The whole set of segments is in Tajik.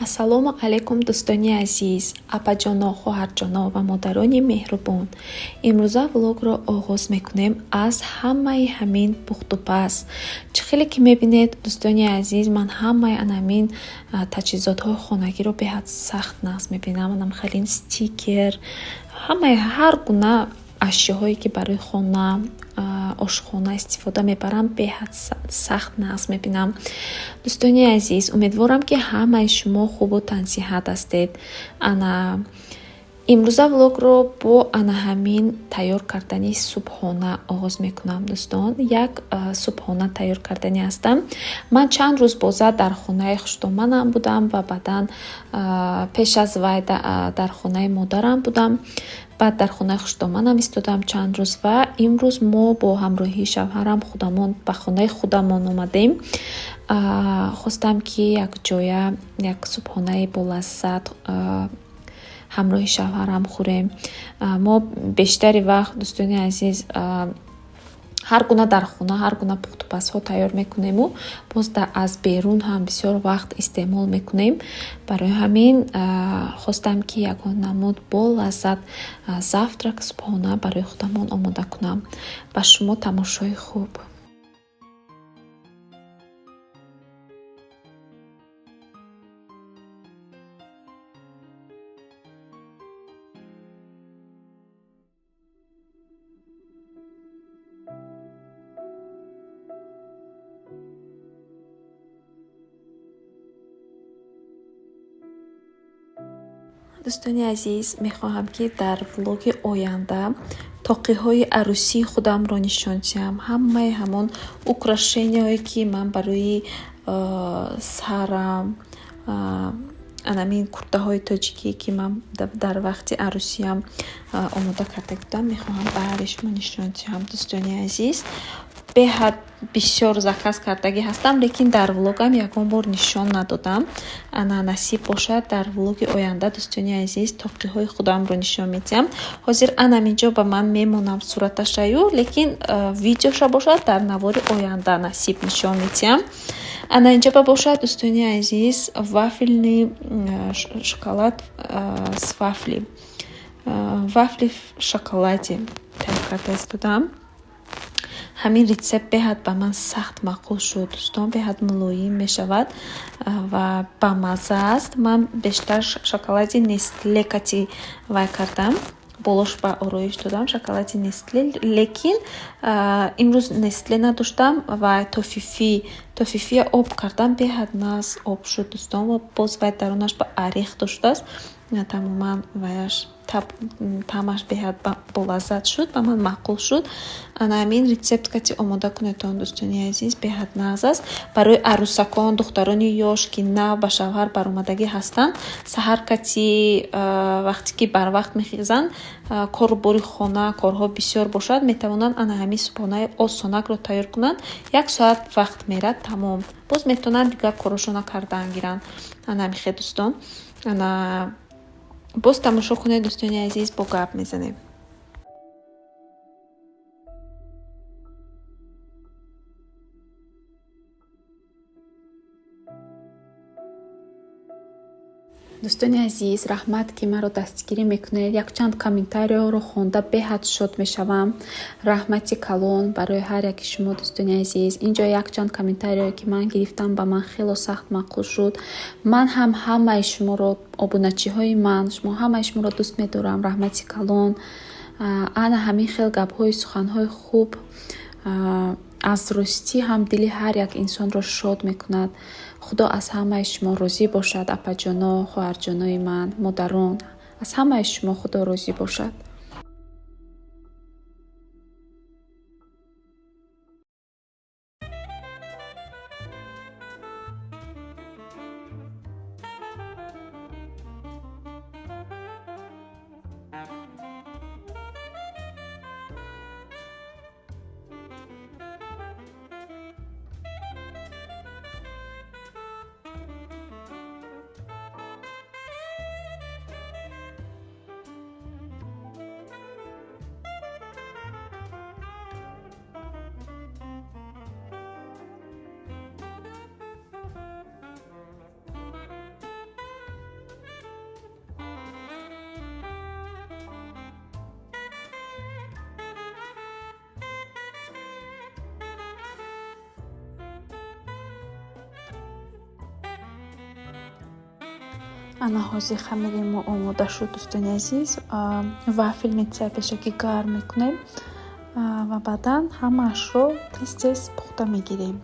Ассалому алайкум, дӯстони азиз, апаҷоно, хоҳарҷоно ва модарони меҳрубон. Имрӯза влогро оғоз мекунем аз ҳамаи ҳамин пухтупаз. Чӣ хеле ки мебинед, дӯстони азиз, ман ҳамаи анамин таҷҳизотҳои хонагиро беҳад сахт нағз мебинам. Анам хелин стикер, ҳамаи ҳар гуна ашёҳое ки барои хона, ошхона истифода мебарам, беҳад сахт нағз мебинам. Дӯстони азиз, умедворам, ки ҳамаи шумо хубу тансиҳат ҳастед. Ана имрӯза влогро бо ана ҳамин тайёр кардани субҳона оғоз мекунам, дӯстон. Як субҳона тайёр кардани ҳастам. Ман чанд рӯз боза дар хонаи хуштоманам будам ва баъдан пеш аз вай дар хонаи модарам будам. Баъд дар хонаи хуштоманам истодам чанд рӯз ва имрӯз мо бо ҳамроҳии шавҳарам худамон ба хонаи худамон омадем. Хостам, ки якҷоя як субҳонаи болаззат ҳамроҳи шавҳарам хӯрем. Мо бештари вақт, дӯстони азиз, ҳар гуна дар хона ҳар гуна пухтупазҳо тайёр мекунему боз аз берун ҳам бисёр вақт истеъмол мекунем. Барои ҳамин хостам, ки ягон намуд бо лаззат завтрак, субҳона барои худамон омода кунам. Ба шумо тамошои хуб. Дӯстони азиз, мехоҳам, ки дар влоги оянда тоқиҳои арӯсии худамро нишон диҳам. Ҳамаи ҳамон украшенияҳое, ки ман барои сарам, анамин куртаҳои тоҷикие, ки ман дар вақти арӯсиям омода карда будам, мехоҳам баҳри шумо нишон диҳам, дӯстони азиз. Беҳад бисёр заказ кардагӣ ҳастам, лекин дар влогам ягон бор нишон надодам. Ана насиб бошад, дар влоги оянда, дӯстони азиз, тоқиҳои худамро нишон медиҳам. Ҳозир анаминҷо ба ман мемонам сураташаю, лекин видеоша бошад, дар навори оянда насиб нишон медиҳам. Ана инҷа ба бошад, дӯстони азиз, вафельный шоколад с вафли, вафли в шоколаде тайёр карда истодам. Ҳамин рецепт беҳад ба ман сахт маъқул шуд, дӯстон. Беҳад мулоим мешавад ва бамазза аст. Ман бештар шоколади Нестле кати вай кардам, болош ба ороиш додам шоколади Нестле, лекин имрӯз Нестле надоштам ва Тофифи, Тофифия об кардам, беҳад нағз об шуд, дӯстон. Ва боз вай дарунаш ба орех доштааст, тамоман ваяш таъмаш беҳад болаззат шуд, ба ман маъқул шуд. Ана ҳамин рецепт кати омода кунедтон, дӯстони азиз, беҳад нағз аст барои арӯсакон, духтарони ёш, ки нав ба шавҳар баромадагӣ ҳастанд. Саҳар кати, вақте ки барвақт мехезанд, кору бори хона, корҳо бисёр бошад, метавонанд ана ҳамин субҳонаи осонакро тайёр кунанд. Як соат вақт мерад, тамом, боз метавонанд дигар корҳошонро кардан гиранд. Ана ҳамихел, дӯстон. Ана боз тамошо кунед, дӯстони азиз, бо гап мезанем. Дӯстони азиз, раҳмат, ки маро дастгирӣ мекунед. Якчанд комментарияҳоро хонда беҳад шод мешавам. Раҳмати калон барои ҳар яки шумо, дӯстони азиз. Инҷо якчанд комментарияое, ки ман гирифтам, ба ман хело сахт маъқул шуд. Ман ҳам ҳамаи шуморо, обуначиҳои ман, шумо, ҳамаи шуморо дӯст медорам. Раҳмати калон. Ана ҳамин хел гапҳои, суханҳои хуб аз ростӣ ҳам дили ҳар як инсонро шод мекунад. Худо аз ҳамаи шумо розӣ бошад, апаҷоно, хоҳарҷонои ман, модарон, аз ҳамаи шумо Худо розӣ бошад. Ана ҳозир хамири мо омода шуд, дӯстони азиз. Вафельница пешакӣ гарм мекунем ва баъдан ҳамаашро тез тез пухта мегирем.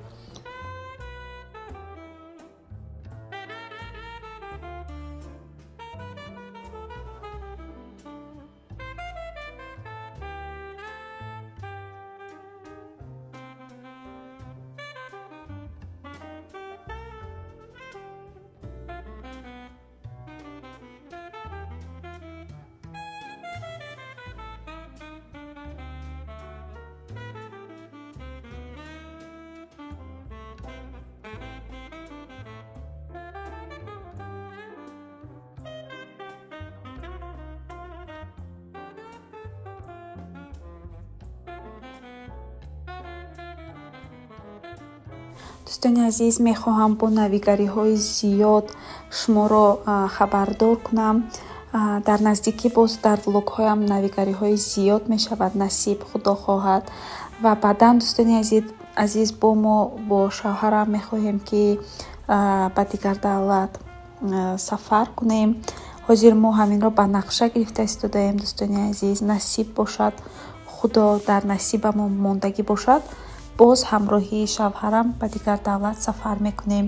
Дӯстони азиз, мехоҳам бо навигариҳои зиёд шуморо хабардор кунам. Дар наздикӣ боз дар влогҳоям навигариҳои зиёд мешавад, насиб худо хоҳад. Ва баъдан, дӯстони азиз, бо мо бо шавҳарам мехоҳем, ки ба дигар давлат сафар кунем. Ҳозир мо ҳаминро ба нақша гирифта истодаем, дӯстони азиз. Насиб бошад, худо дар насибамон мондагӣ бошад, боз ҳамроҳии шавҳарам ба дигар давлат сафар мекунем.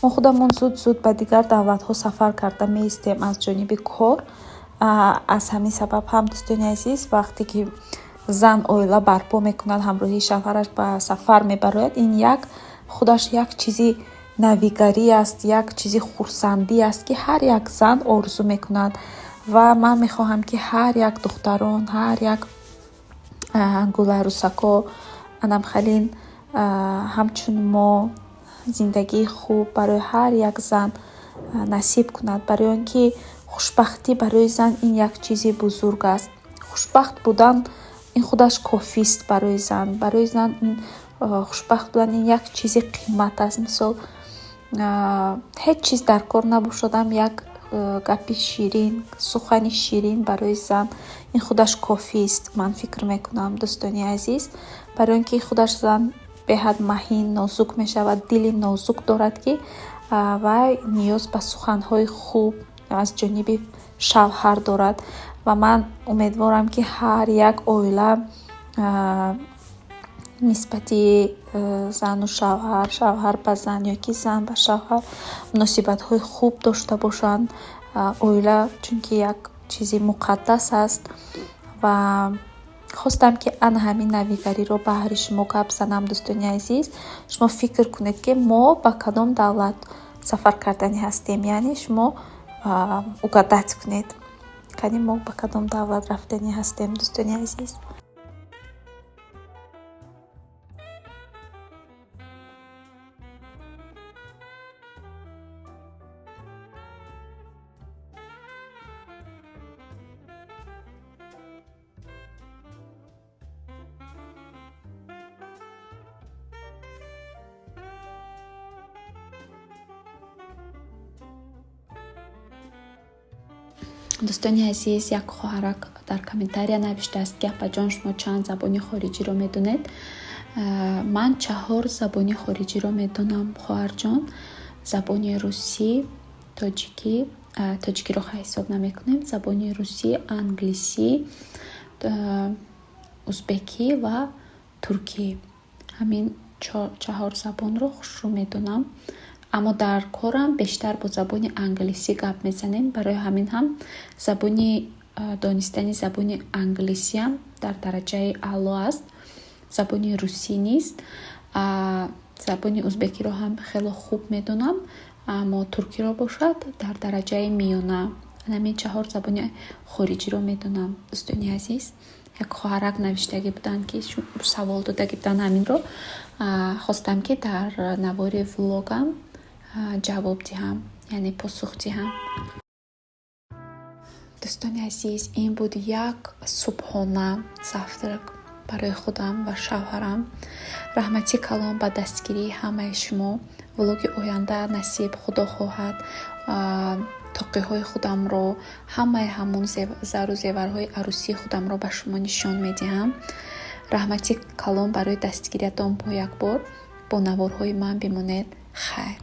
Мо худамон зуд зуд ба дигар давлатҳо сафар карда меистем аз ҷониби кор. Аз ҳамин сабаб ҳам, дӯстони азиз, вақте ки зан оила барпо мекунад, ҳамроҳии шавҳараш ба сафар мебарояд, ин як худаш як чизи навигарӣ аст, як чизи хурсандӣ аст, ки ҳар як зан орзу мекунад. Ва ман мехоҳам, ки ҳар як духтарон, ҳар як гуларӯсако анамхалин ҳамчун мо зиндагии хуб барои ҳар як зан насиб кунад, барои он ки хушбахтӣ барои зан ин як чизи бузург аст. Хушбахт будан ин худаш кофист барои зан. Барои зан ин хушбахт будан ин як чизи қимат аст. Мисол, ҳеҷ чиз дар кор набошадам, як гапи ширин, сухани ширин барои зан ин худаш кофист, ман фикр мекунам, дӯстони азиз, барои он ки худаш зан беҳад маҳин, нозук мешавад, дили нозук дорад, ки вай ниёз ба суханҳои хуб аз ҷониби шавҳар дорад. Ва ман умедворам, ки ҳар як оила нисбати зану шавҳар, шавҳар ба зан ё ки зан ба шавҳар муносибатҳои хуб дошта бошанд. Оила чунки як чизи муқаддас аст. Ва хостам, ки ана ҳамин навигариро баҳри шумо гап занам, дӯстони азиз. Шумо фикр кунед, ки мо ба кадом давлат сафар карданӣ ҳастем, яъне шумо угадать кунед, кани мо ба кадом давлат рафтанӣ ҳастем, дӯстони азиз. Дӯстони азиз, як хоҳарак дар комментария навиштааст, ки апаҷон, шумо чанд забони хориҷиро медонед? Ман чаҳор забони хориҷиро медонам, хоҳарҷон: забони русӣ, тоҷикӣ, тоҷикиро ҳисоб намекунем, забони русӣ, англисӣ, узбекӣ ва туркӣ. Ҳамин чаҳор забонро хушрӯ медонам, аммо дар корам бештар бо забони англисӣ гап мезанем. Барои ҳамин ҳам забони донистани забони англисиам дар дараҷаи аъло аст. Забони русӣ нест, забони узбекиро ҳам хело хуб медонам, аммо туркиро бошад дар дараҷаи миёна. Ҳамин чаҳор забони хориҷиро медонам, дӯстони азиз. Як хоҳарак навиштагӣ буданд, ки савол додагӣ буданд, ҳаминро хостам, ки дар навори влогам ҷавоб диҳам, яъне посух диҳам. Дӯстони азиз, ин буд як субҳона, завтрак барои худам ва шавҳарам. Раҳмати калон ба дастгирии ҳамаи шумо. Влоги оянда, насиб худо хоҳад, тоқиҳои худамро, ҳамаи ҳамун зару зеварҳои арӯсии худамро ба шумо нишон медиҳам. Раҳмати калон барои дастгириятон. Бо як бор бо наворҳои ман бимонед. Хайр.